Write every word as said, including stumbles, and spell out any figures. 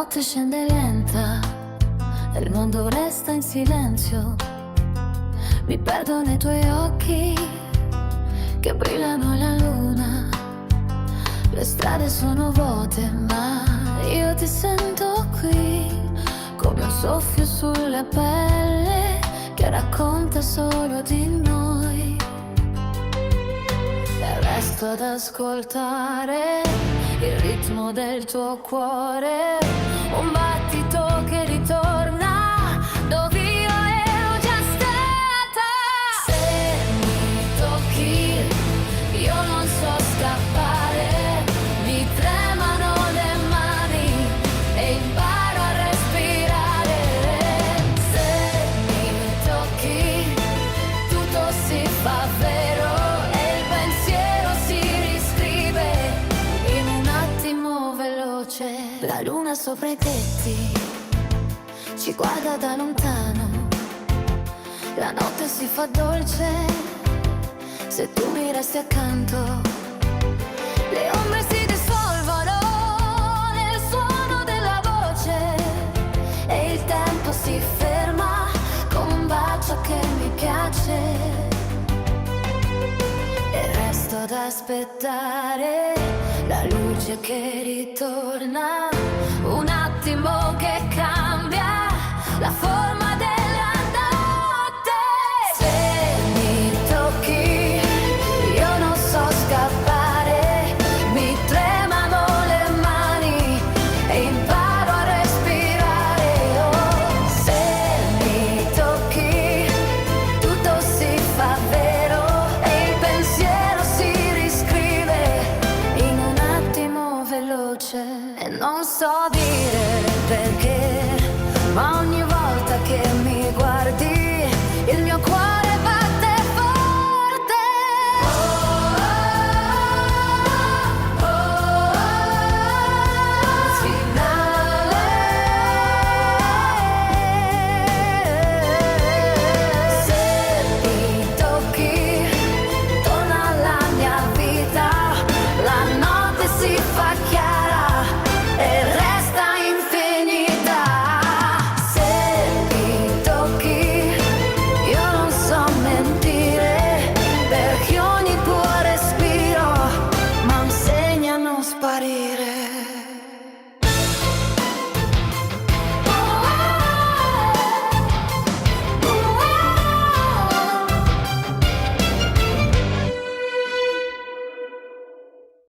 Ti scende lenta, il mondo resta in silenzio. Mi perdo nei tuoi occhi che brillano alla luna. Le strade sono vuote, ma io ti sento qui, come un soffio sulla pelle che racconta solo di noi. E resto ad ascoltare il ritmo del tuo cuore, un battito che ritorna dove io ero già stata. Se mi tocchi, io non so scappare, mi tremano le mani e imparo a respirare. Se mi tocchi, tutto si fa vero e il pensiero si riscrive in un attimo veloce. La luna sopra i tetti ci guarda da lontano, la notte si fa dolce se tu mi resti accanto. Le ombre si dissolvono nel suono della voce e il tempo si ferma con un bacio che mi piace. E resto ad aspettare la luce che ritorna, un attimo che cambia la forma della notte. Se mi tocchi, io non so scappare, mi tremano le mani e imparo a respirare. Oh, se mi tocchi, tutto si fa vero e il pensiero si riscrive in un attimo veloce. E non so dire perché, ma ogni volta che